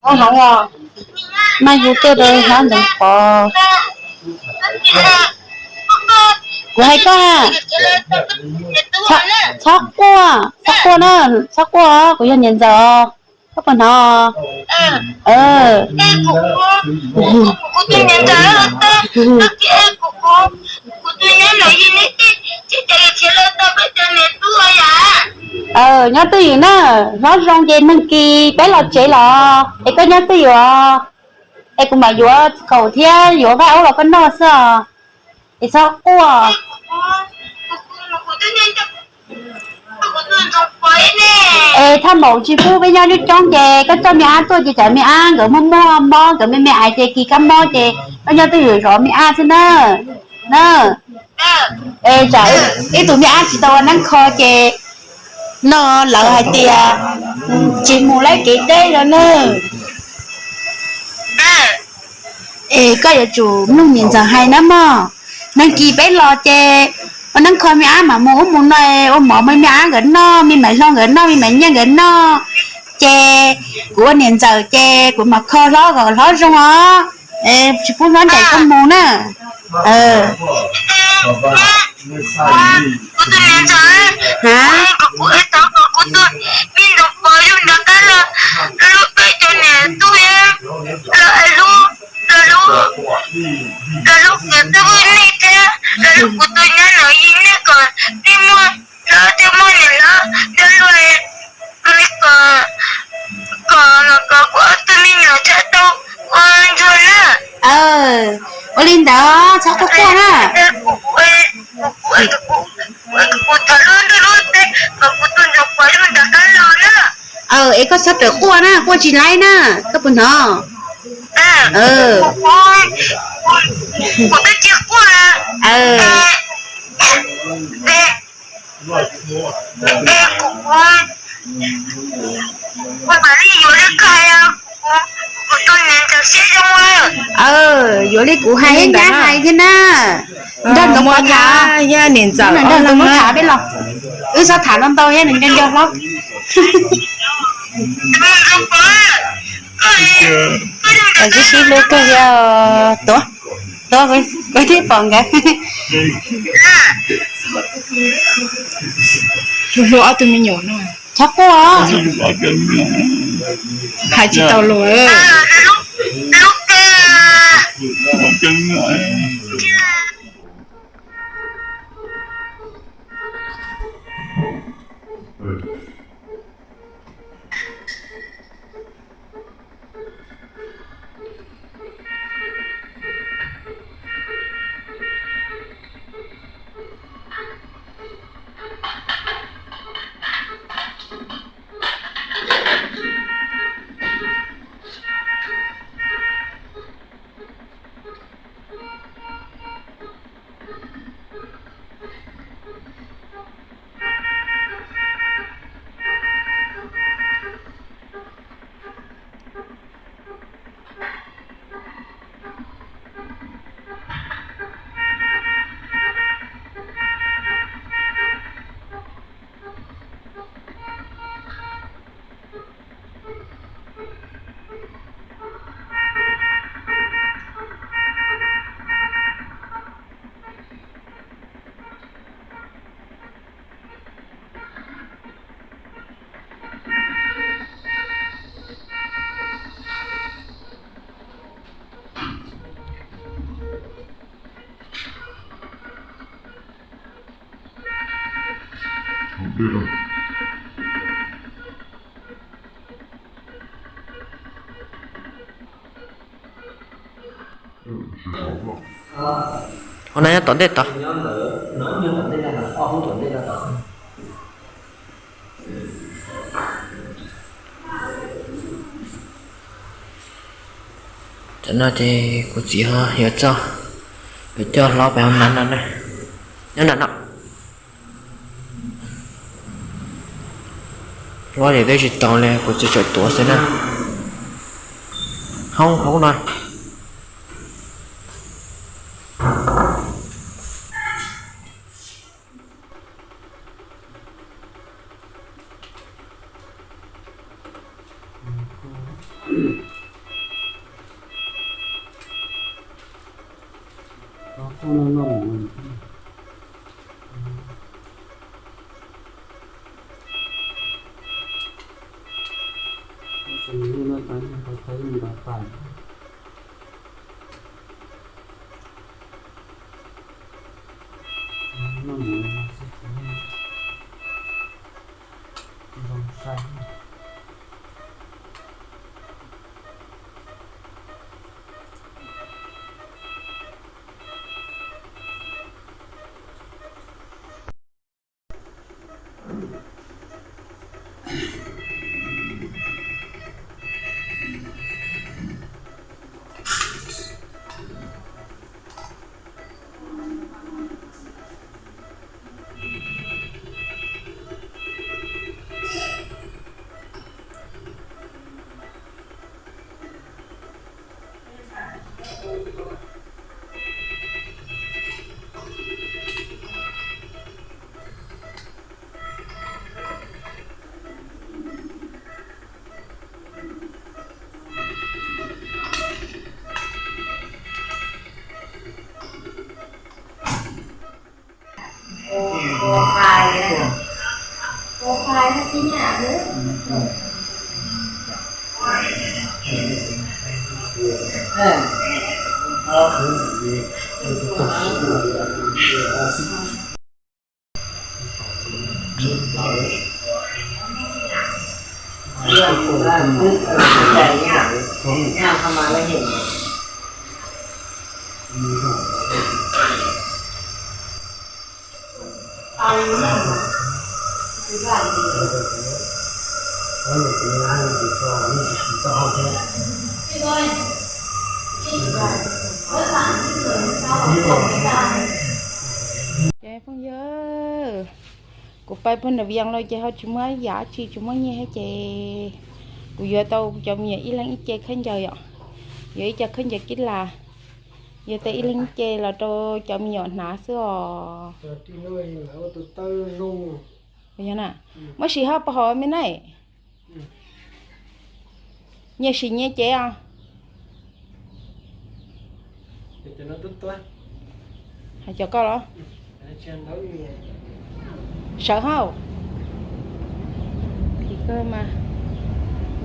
Hloov os, maj yus tuaj rau hlob ntawd pov. Kuv hais koj, txhob quaj, txhob quaj na, txhob quaj, kuv yog niam ntxawm os, koj puas hnov? Nyob twj ywm na, hlob zoo ces neeg kis peb los tsev los, es koj nyob twj ywm os, es kuv mam yuav kaum thiab yuav vaj aub los koj noj xwb os, es txhob quaj. Es thaj maum tsis pub peb nyob coob coob ces koj coj me ab tuaj ces tsam me ab nkawd muaj muaj mob, nkawd me me ais ces kis kab mob ces koj nyob twj ywm zov me ab xwb na. Na, es tsam ib tug me ab tsis tau ua neeb kho ces no lawv hais tias tsis mus laib kev deb no na. Es koj yuav tsum mloog niam ntxawm hais na mog. Neeg kis peb los ces ua neeb kho me ab mam mus ub mus no, ua mov me me ab nkawd noj, me maiv hlau nkawd noj, me maiv nyiaj nkawd noj. Ces kuv ua niam ntxawm ces kuv mam kho hlob kom hlob zoo os. Tsis pub hlob ncaim koj mus na. Ha, ua li ntawd txhob quaj quaj na. Es koj txhob rawm quaj na, quaj tsis laib na, koj puas hnov? Yuav li kuv hais thiab nyab hais thiab na. Nrog ntawd tham, nrog ntawd tham peb los. Wb txhob tham ntau ntau thiab nws nco nco hlob. Sib sib hlub kawg thiab. Tuav, tuav, kuv twb pom nkawd. Hlub hlub ob tug me nyuam no. Txhob quaj. Hais tsis tau lus. Hauv no nyob tom ntej tod. Tam no ces kuv txiv ho yuav txog, yuav coj hlob pem hauv nas no na. Nyob nram no. Hlob ces twb tsis tau li, kuv txiv tseem tuav xwb na. Hoob hauv no. Ces phooj ywg, kuv pais puag nram Vias los ces ho tsis muaj yam tsi, tsis muaj nyiaj thiab ces kuv yuav tau cov me nyuam ib leeg ib ce khaub ncaws yom, yuav ib co khaub ncaws kib las, yuav tau ib leeg ib ce los rau cov me nyuam hnav xwb os. Muab sim hauj pas hauv me na. Nyias sim nyias cev os. Hais cov koj los? Sawv hauj.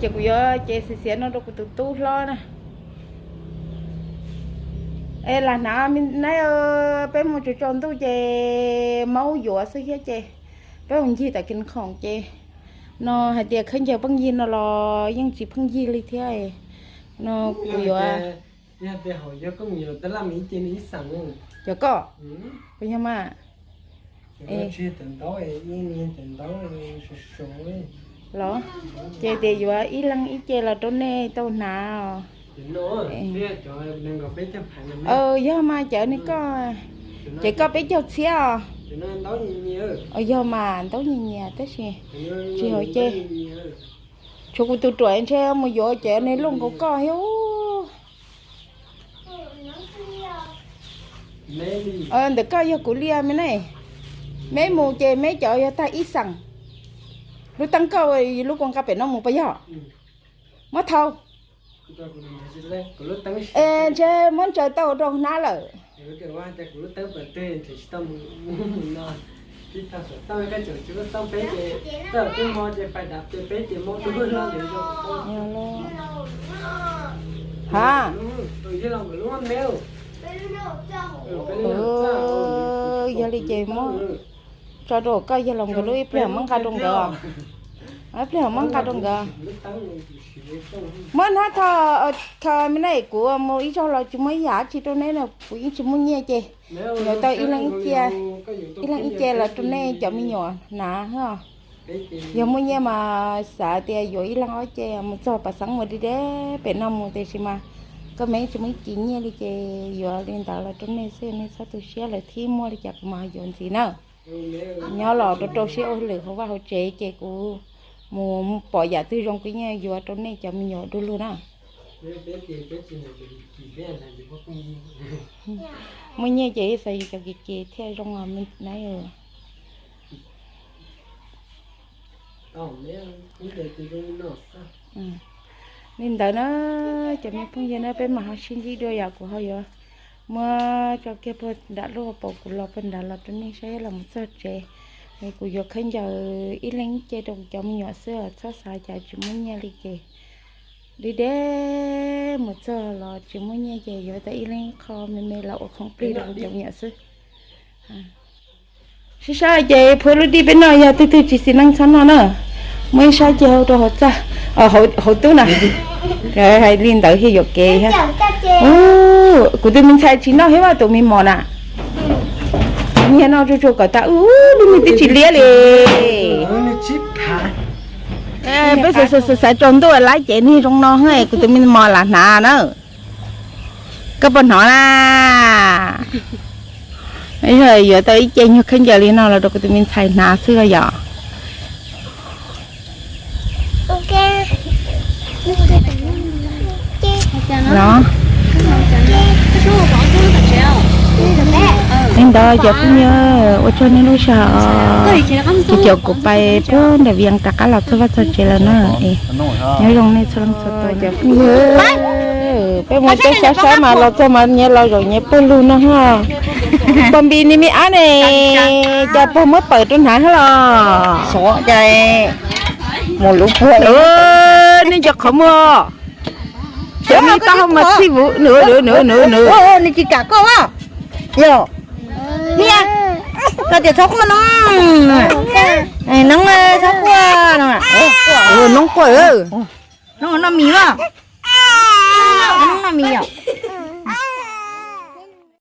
Ces kuv yuav cev xiav xiav no rau kuv tus tub hlob na. Es lam hnav me na, peb mus tsaus tsaus ntuj ces maub yuav xwb thiab ces peb mus ncig tam kis khoom ces no hais tias khaub ncaws pheej yig no los yeej tsis pheej yig li thiab. No kuv yuav cov koj, kuv yog mas. Los ces tias yuav ib leeg ib ce los rau nej tau hnav os. Yog mas cov ne koj, ces koj peb caug txhiab os. Yog mas ntaub nyias nyias tab sis tsis hauv ce. Tshuav kuv tus ruam ntshe mus yuav cov ne luaj nkaus koj thiab. Ntawm koj yog kuv liaj me ne. Meb mus ces meb cov yog tag ib xeem. Lub teeb koj lub kua nqa pem no mus puas yog? Muab thau. Es ntshe muab ntsaws tau rau hnab lawm. Ha, yog li ces muab tso rau koj yawg laus nkawd lub, ib pliag muab nqa rau nkawd. Ib pliag muab nqa rau nkawd. Muab hnab tho, tho me ne, kuv mus ib zaug los tsis muaj ib yam tsi rau neb no, kuv yeej tsis muaj nyiaj ces yuav tau ib leeg ib ce, ib leeg ib ce los rau nej cov me nyuam hnav. Yog muaj nyiaj mas xav tias yuav ib leeg ob ce mus txog pas xeeb mus deb deb pem no mus, tiam sis mas koj me tsis muaj ib kis nyiaj li ces yuav li ntawd los rau nej xwb, nej txhob tu siab, lawv thiaj muaj li cas kuv mam yuav ntxiv na. Nyob los rau rau siab ua lwm hauv vaj hauv tsev ces kuv mus pom yam twg zoo kuv yeej yuav rau nej cov me nyuam du lug na. Muaj nyiaj ces xav yus cov kis ces thiaj zoo os me na. Li ntawd na, cov me phooj ywg na, peb mam ho sib ntsib dua yom, kuv ho yuav Muab tso kiag puag nram lub hauv paus kuv los puag nrad los rau nej saib los mus txog tsev. Kuv yuav khaub ncaws ib leeg ce rau kuv cov me nyuam xwb, txhob xav cas tsis muaj nyiaj li ces deb deb mus txog los tsis muaj nyiaj ces yuav tau ib leeg qho me me los ua khoom plig rau kuv cov me nyuam xwb. Sib sab ces phua lub dij peb noj, yog twg twg tsis xis neej txhob noj na. Muaj ib sab ces hau rau hauv txaj, hauv tub na. Hais li ntawd thiaj yuam kev thiab. Kuv tus me ntxhais tsis noj thiab mas tus me mos na. Nyiag noj tsuag tsuag kom tas, lub niag twb tsis liab li. Peb xav tsaus ntuj lawm ces niag zoo no, kuv tus me mos lam hnav na. Koj puas hnov na? Yog yuav tau ib ce nyuag khaub ncaws li no los rau kuv tus me ntxhais hnav xwb os yom. Li ntawd cov phooj ywg, ua tsaug nej lub sij hawm. Ces cov kuv pais puag nram Vias rov qab los txog vaj txog tsev lawm na. Nyob zoo nej txhua leej txhua tus cov phooj ywg. Peb mus teb sab sab mas los txog mas nyias los zaum nyias pawg lug no ho. Pog Npis niag me ab ne, cas pog muab pawm rau hnav thiab los? Nej cov qhov muag, cov me taub hau mas txhij vuv nws nws nws nws. Nws tsis kam koj a. Yog, niam, koj tias txhob quaj no. Noob txhob quaj no. Noob quaj, noob noj mis mas. Noob noj mis yom.